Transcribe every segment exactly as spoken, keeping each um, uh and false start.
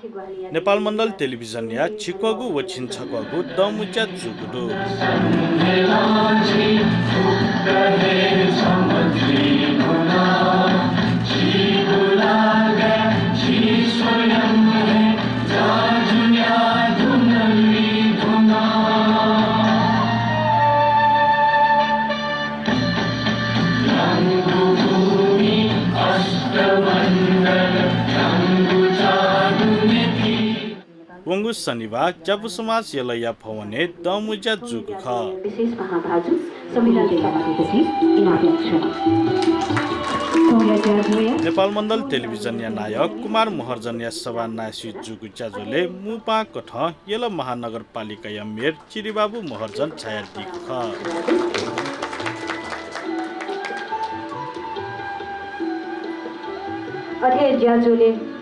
नेपाल मण्डल टेलिभिजनया झिक्वःगु व झिंछक्वःगु दँमुँज्या जूगु दु। वंगु शनिबाः ज्यापु समाज यलया भवनय् दँमुँज्या जूगु खः। विशेष महाभाजु समिराजु। नेपाल मण्डल टेलिभिजनया नायः कुमार महर्जनया सभानाय्‌सि जूगु ज्याझ्वलय् मू पाहां कथं यल महानगरपालिकाया मेयर चिरिबाबु महर्जन झायादीगु खः। अथे ज्याझ्वलय्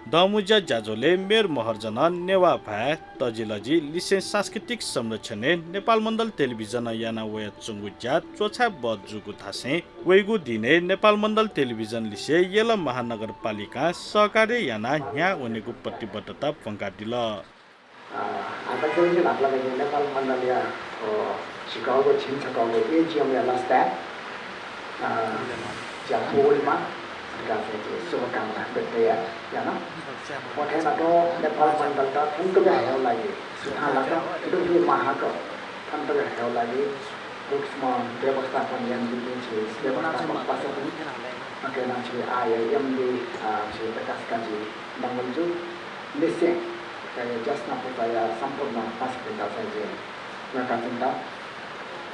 दँमुँज्या ज्याझ्वलय् मेयर महर्जनं नेवाः भाय्, तजिलजि लिसें सांस्कृतिक संरक्षणय् नेपाल मण्डल टेलिभिजनं याना वयाच्वंगु ज्या च्वछाये बहःजूगु धासें वइगु दिनय् नेपाल मण्डल टेलिभिजन लिसे यल महानगरपालिकां सहकार्य यानाः न्ह्याः वनेगु प्रतिबद्धता प्वंकादिल। अ, आपालं चाहिँ न्हापालाक चाहिँ नेपाल मण्डलया, अ, झिक्वःगु झिंछक्वःगु एजिएमया लसताय्, अ, ज्या पूवनेमा धकाः चाहिँ शुभकामना व्यक्त याना। अथे यानाः नेपाल मण्डलत थन तक हयेगु लागि सुथांलाक दुगु माहाक थन तक हयेगु लागि सूक्ष्म व्यवस्थापन यानादीपिं झी व्यवस्थापक पासापिं, अथे यानाः झी आया एमडी, अ, झी प्रकाश काजी डंगोल जु, लिसें थ्व ज्यासना पुचःया सम्पूर्ण पासापिन्त चाहिँ जिं वय्कःपिन्त, अ,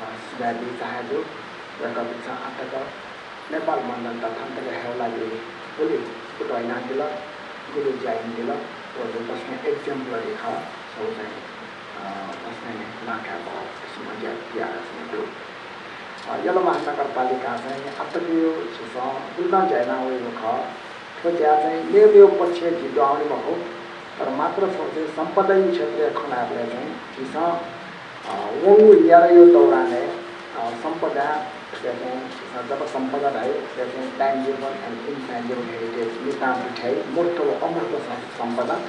सुभाय् बी चाहे जु। वय्कःपिन्सं आःतक नेपाल मण्डलत थन तक हयेगु लागि गुलि कुतः यानादिल, गुलि ज्या यानादिल, व जु तसकं exemplary खः। व चाहिँ, अ, तसकं लाकाये बहःगु किसिमं ज्या यानाच्वनागु दु। अ, यल महानगरपालिकां चाहिँ आःतकया झीसं गुलि नं ज्या याना वयागु खः। थ्व ज्या चाहिँ मेमेगु पक्षय् झी दुहां वने मखु, तर मात्र छगू चाहिँ सम्पदाया क्षेत्रय् खँ ल्हायेबलय् चाहिँ झीसं, अ, वंगु एघारया दौरानय्, अ, सम्पदा, थ्व चाहिँ झीसं जब सम्पदा धाइ, थ्व चाहिँ tangible and intangible heritage, मितां दुथ्याइ, मूर्त व अमूर्त सं-, सम्पदा।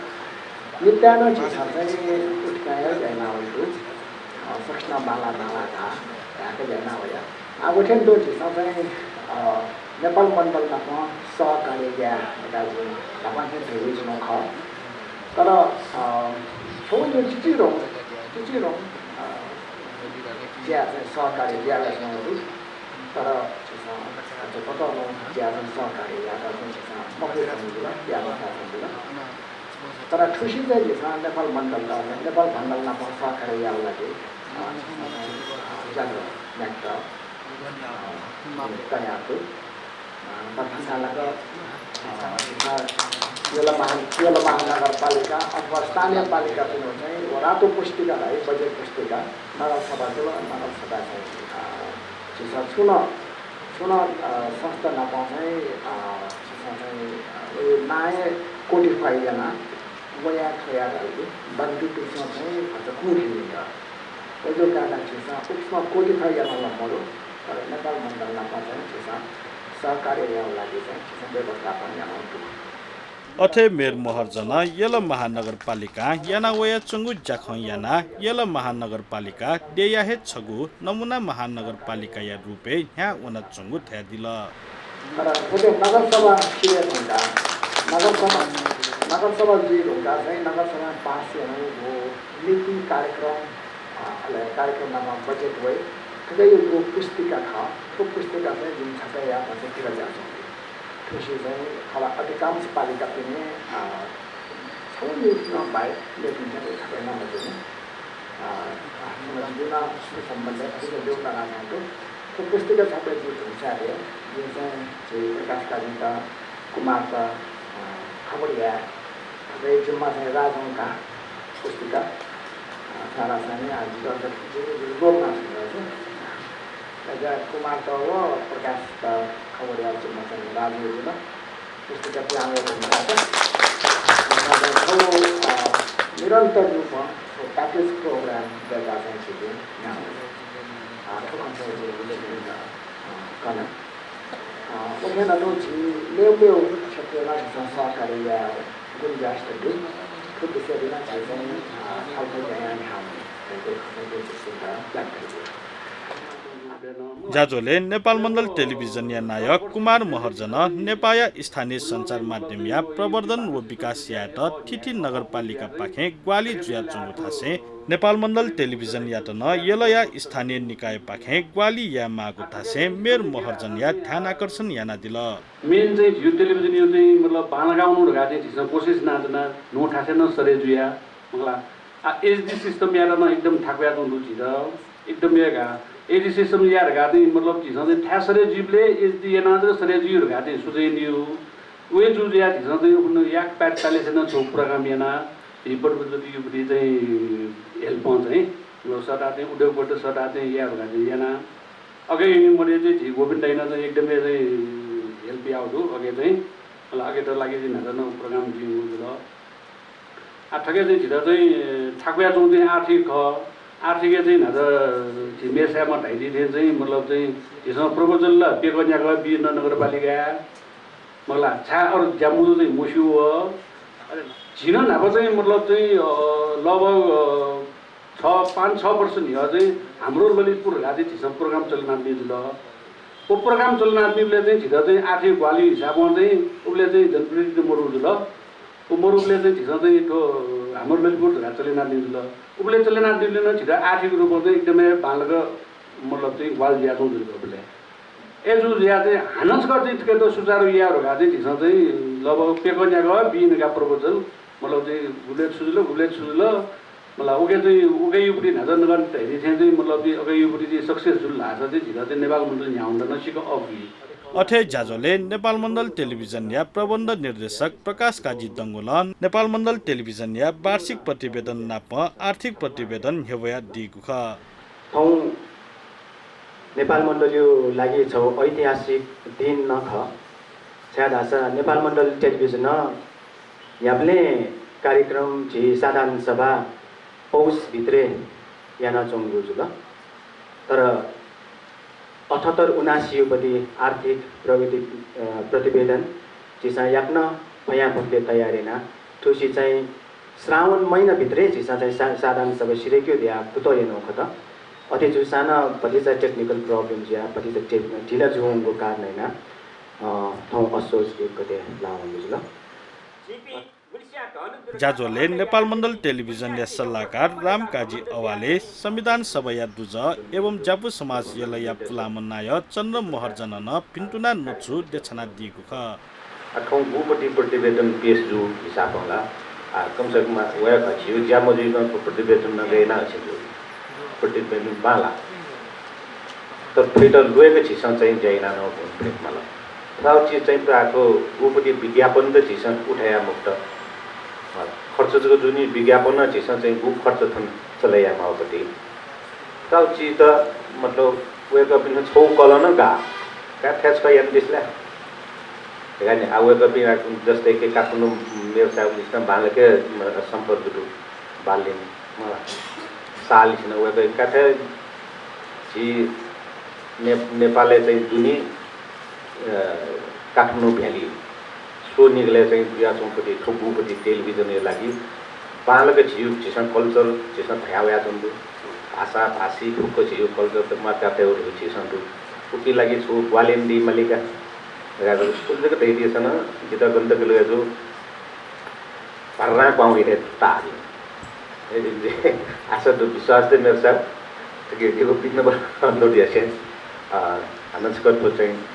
मिताय् नं झीसं चाहिँ उतिकं हे ज्या याना वयागु दु। अ, सकसिनं बांलाः बांलाः धाः, धाय्क ज्या याना वया। आः व थें तुं झीसं चाहिँ, अ, नेपाल मण्डल नाप सहकार्य याये धकाः जिं न्हापां थें धयाच्वनागु खः। तर, अ, छगू निगू चिचिधंगु, चिचिधंगु, अ, ज्या चाहिँ सहकार्य याये धुन दु। तर झीसं अझ ततःधंगु ज्या चाहिँ सहकार्य यायेत चाहिँ झीसं मफयाच्वंगु जुल, याये मफयाच्वंगु जुल। तर थुसी चाहिँ झीसं नेपाल मण्डलत, नेपाल मण्डल नाप सहकार्य यायेगु लागि, अ, ज्याझ्वः न्ह्याकेत, अ, तयार दु। अ, तर थन्थाय् लाक, अ, यल महा-, यल महानगरपालिका अथवा स्थानीय पालिकापिनिगु चाहिँ व रातो पुस्तिका धाइ, budget पुस्तिका, नगरसभा जुल, नगरसभा चाहिँ, अ, झीसं छुं नं, छुं नं, अ, संस्था नाप चाहिँ, अ, झीसं चाहिँ, अ, व नां हे codify याना, वया थ्वया धाइगु बन्धुपिन्सं चाहिँ भचा कू थें जुल। अय्जूगु कारणं झीसं उकिसं codify याना नं मदु, तर नेपाल मण्डल नाप चाहिँ झीसं सहकार्य यायेगु लागि चाहिँ झीसं व्यवस्थापन यानागु दु। अथे मेयर महर्जनं यल महानगरपालिकां याना वयाच्वंगु ज्याखँ यानाः यल महानगरपालिका देय्या हे छगू नमुना महानगरपालिकाया रूपय् न्ह्याः वनाच्वंगु धयादिल। तर थथे नगरसभा सिधये धुंकाः, नगरसभा, नगरसभा जुइ धुंकाः चाहिँ नगरसभां पास यानागु नीति कार्यक्रम, अ, अले कार्यक्रम नाप budget वइ। थुकियागु पुस्तिका खः। थ्व पुस्तिका चाहिँ जिं छपय् यायेत चाहिँ फिरत जुयाच्वंगु। थुसी चाहिँ खला अधिकांश पालिकापिनि, अ, छगू निगू नं बाहेक मेपिन्सं छपय् याना मजूनि। अ, अ, जिगु नं थ्व सम्बन्धय् थुकिया ब्यू तनाच्वंगु दु। थ्व पुस्तिका छपय् जुइ धुंसां हे जिं चाहिँ झी प्रकाश काजीत, कुमारत, अ, खबर याये। अले जिम्मा चाहिँ राजं का पुस्तिका, अ, छाय्धाःसा नि, अ, जितः जि, जि, जि लोभ नां छुं। अय्जूगुलिं कुमारत व प्रकाशत खबर याये जिम्मा चाहिँ राजं जुल। पुस्तिका पुलांगु धुंकाः चाहिँ, अ, निरन्तर रूपं व package program दय्काः चाहिँ झीपिं न्ह्याः वने। अ, थ्व खँ चाहिँ जिं, अ, कना। अ, उखें नं झी मेव मेव क्षेत्रय् नं झीसं सहकार्य यायेगु गुंजाइस दु। थ्व विषयय् नं झीसं, अ, छलफल यानाः न्ह्याःगु दु। ज्याझ्वलय् नेपाल मण्डल टेलिभिजनया नायः कुमार महर्जनं नेपाःया स्थानीय सञ्चार माध्यमया प्रवर्धन व विकास यायेत थीथी नगरपालिकापाखें ग्वाहालि जुयाच्वंगु थासय् नेपाल मण्डल टेलिभिजनयात नं यलया स्थानीय निकायपाखें ग्वाहालि यायेमाःगु थासय् मेयर महर्जनया ध्यानाकर्षण यानादिल। Main चाहिँ झीगु टेलिभिजनया चाहिँ मतलब बांलाक वनेगु धकाः चाहिँ झीसं कोसिस यानाच्वना, न्हू थासय् नं सरे जुया, मखुला। आ, HD system यात नं एकदम थाकुयाच्वंगु दु झीत, एकदम यायेका। HD system या धकाः चाहिँ मतलब झीसं चाहिँ थाय् सरे जुइबलय् HD यानाः जक सरे जुइ धकाः चाहिँ सुझाव यंगु। व हे जूगु जुयाः झीसं चाहिँ उखुन्हु याक पैंतालिस नं छगू program याना, झी बडबडीयुपट्टि चाहिँ help चाहिँ, मतलब सःताः चाहिँ उद्योगपट्टि सःताः चाहिँ याये धकाः चाहिँ याना। अथे हे मध्ये चाहिँ झी गोविन्द दाइनं चाहिँ एकदमै चाहिँ help याःगु दु। अथे चाहिँ, मतलब अथेत लागि चाहिँ न्हाचः नं program जुइगु जुल। आ, थथे चाहिँ झीत चाहिँ थाकुयाच्वंगु चाहिँ आर्थिक खः। आर्थिकय् चाहिँ न्हाचः झी मेसाय्‌मा धयादी थें चाहिँ मतलब चाहिँ झीसं proposal ला प्यकः न्याकः बी न नगरपालिकाय्। मखुला, छाय् अरू ज्या मजू चाहिँ मस्यू वः। झी नं न्हापा चाहिँ मतलब चाहिँ, अ, लगभग, अ, छ, पाँच छ वर्ष न्ह्यः चाहिँ हाम्रो ललितपुर धकाः चाहिँ झीसं program चले यानादीगु जुल। व program चले यानादीबलय् चाहिँ झीत चाहिँ आर्थिक ग्वाहालि हिसाबं चाहिँ उबलय् चाहिँ जनप्रतिनिधि मरु जुल। व मरुबलय् चाहिँ झीसं चाहिँ थ्व हाम्रो ललितपुर धकाः चले यानादीगु जुल। उबलय् चले यानादीबलय् नं झीत आर्थिक रूपं चाहिँ एकदमै बांलाक मतलब चाहिँ ग्वाहालि जुयाच्वंगु जुल उबलय्। अय्‌जूगु जुयाः चाहिँ हानं छकः चाहिँ थुकियात सुचारु याये धकाः चाहिँ झीसं चाहिँ लगभग प्यकः न्याकः बी न धकाः proposal, मतलब चाहिँ गुबलय् छु जुल, गुबलय् छु जुल, मतलब उके चाहिँ उकेयुपट्टि न्हाचः नगः धयादी थें चाहिँ मतलब चाहिँ उकेयुपट्टि चाहिँ success जुल धाःसा चाहिँ झीत चाहिँ नेपाल मण्डल न्ह्याःवनेत नं सिक्क अःपुइ। अथे ज्याझ्वलय् नेपाल मण्डल टेलिभिजनया प्रबन्ध निर्देशक प्रकाश काजी डंगोलं नेपाल मण्डल टेलिभिजनया वार्षिक प्रतिवेदन नाप आर्थिक प्रतिवेदन न्ह्यब्वयादीगु खः। थौं नेपाल मण्डलया लागि छगू ऐतिहासिक दिन नं खः। छाय्‌धाःसा नेपाल मण्डल टेलिभिजनं न्ह्याबलें कार्यक्रम झी साधारण सभा पौष भित्रय् यानाच्वंगु जुल। तर अठहत्तर उनासीयुपट्टि आर्थिक प्रगति, अ, प्रतिवेदन झीसं याकनं फयांफुक्कले तयार याना। थुसी चाहिँ श्रावण महिना भित्रय् झीसं चाहिँ सा-, साधारण सभा सिधयेकेगु धयाः कुतः यानागु खः। अथे जूसां नं भतिचा technical problem जुयाः भतिचा टे-, ढिला जूवंगु कारणं यानाः, अ, थौं असोज एक गते लावंगु जुल। ज्याझ्वलय् नेपाल मण्डल टेलिभिजनया सल्लाहकार रामकाजी अवाले, संविधान सभाया दुजः एवं ज्यापु समाज यलया पुलांम्ह नायः चन्द्र महर्जनं नं भिन्तुना न्वचु देछानादीगु खः। आ, थौं गुपति प्रतिवेदन पेश जू हिसाबं ला, आ, कम से कम वय्‌कः झीगु ज्या मजुइकं थ्व प्रतिवेदन नं गय् याना हसे जू। प्रतिवेदन बांलाः। तर थुइत ल्वय्‌क झीसं चाहिँ ज्या याना नं फेक माल। थ्व चिज चाहिँ प्रायः थ्व गुपति विज्ञापन त झीसं उठाया मखुत। आ, खर्च जक जूनि विज्ञापन नं झीसं चाहिँ गु खर्च थन चले याये माःपति। थ्व चिज त मतलब वय्‌कःपिन्सं छगू कलं नं गाः। का थ्व छकः यानादिसँ ला। धकाः नि, आ, वय्‌कःपिं, आ, जस्तै कि काठमाडौं मेयर साहबलिसिनं बांलाक, अ, सम्पर्क दु, बाललिन, अ, शाहलिसिनं वय्‌कःपिं का थ्व झी ने-, नेपालय् चाहिँ दुने, अ, काठमाडौं भ्याली स्वनिगलय् चाहिँ जुयाच्वंपति थ्व गुपति टेलिभिजनया लागि बांलाक झीगु, झीसं culture, झीसं धया वयाच्वंगु दु। भाषा, भाषी फुक्क झीगु culture त म्वाकातयेगु धइगु झीसं दु। उकिया लागि छु ग्वाहालि यानादी माली का। धकाः उलि जक धयादिसँ नं, जितः गन तक लगे जू, भर्रां क्वाउँ हे ताः। ए, आशा दु, विश्वास दु मेयर साहब। थुकी जिगु विनम्र अनुरोध यासें, अ, हानं छकः थ्व चाहिँ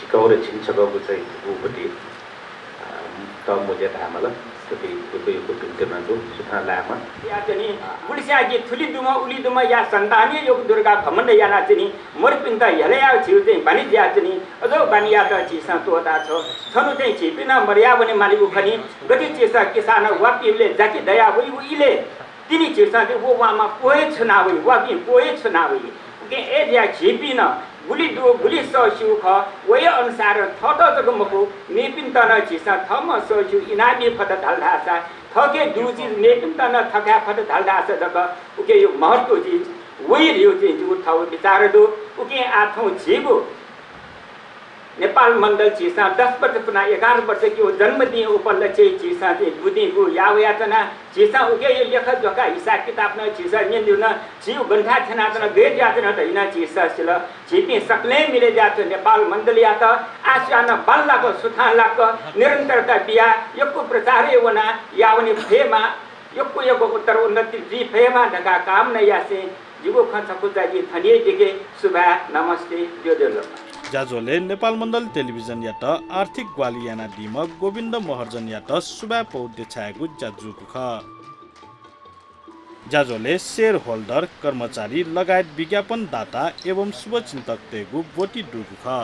सिकःगु रे झिंछकःगु चाहिँ गुपति, अ, त मुद्या धायेमाल। थुकी यक्व यक्व भिंतुना दु, सुथां लायेमा। याचनी, गुलिस्यां जि थुलि दुम्ह, उलि दुम्ह या सन्तानया यक्व दुर्गा घमण्ड यानाच्वनी। मरुपिन्त हेलयाः झीगु चाहिँ बानी जुयाच्वनी। अझ बानीयात झीसं त्वःताछ्व। छन्हु चाहिँ झीपिं नं मदया वने मालीगु खनी। गथे झीसं किसानं वापिबलय् जाकि दया वइगु इलय् तिनि झीसं चाहिँ व वाःमा प्वः हे छुना वइ, वापिं प्वः हे छुना वइ। उकिं अय्‌जुयाः झीपिं नं गुलि दु, गुलि सःस्यू खः, वया अनुसारं थःत जक मखु, मेपिन्त नं झीसं थःम्हं सःस्यू इनाबी फत धाल धाःसा, थःके दु चिज मेपिन्त नं थकाये फत धाल धाःसा जक उकिया महत्व चिज वइ धइगु चाहिँ जिगु थःगु विचार दु। उकिं आः थौं झीगु नेपाल मण्डल झीसं दस वर्ष पुना एघार वर्ष कि जन्मदिन उपलक्ष्य झीसं चाहिँ बुदिं बु यावया तना झीसं उके लेख जोखा हिसाब किताब न झीसं न्यन दिउ न झीउ गन्था छेना तना गए ज्या तना धैना झीसं सिल। झीपिं सकलें मिले ज्या छु नेपाल मण्डलयात आशियान बल लाक सुथां लाक निरन्तरता बिया यक्कु प्रचार वना यावनी फेमा यक्कु यक्कु उत्तर उन्नति जुइ फेमा धका कामना यासे जिगु खँ छकु जागी थनिए दिके सुभाय् नमस्ते ज्योज्योलोपा। ज्याझ्वलय् नेपाल मण्डल टेलिभिजनयात आर्थिक ग्वाहालि यानादीम्ह गोविन्द महर्जनयात सुभाय् पौ देछायेगु ज्या जूगु खः। ज्याझ्वलय् share holder, कर्मचारी लगायत विज्ञापनदाता एवं शुभचिन्तकतय्गु ब्वति दुगु खः।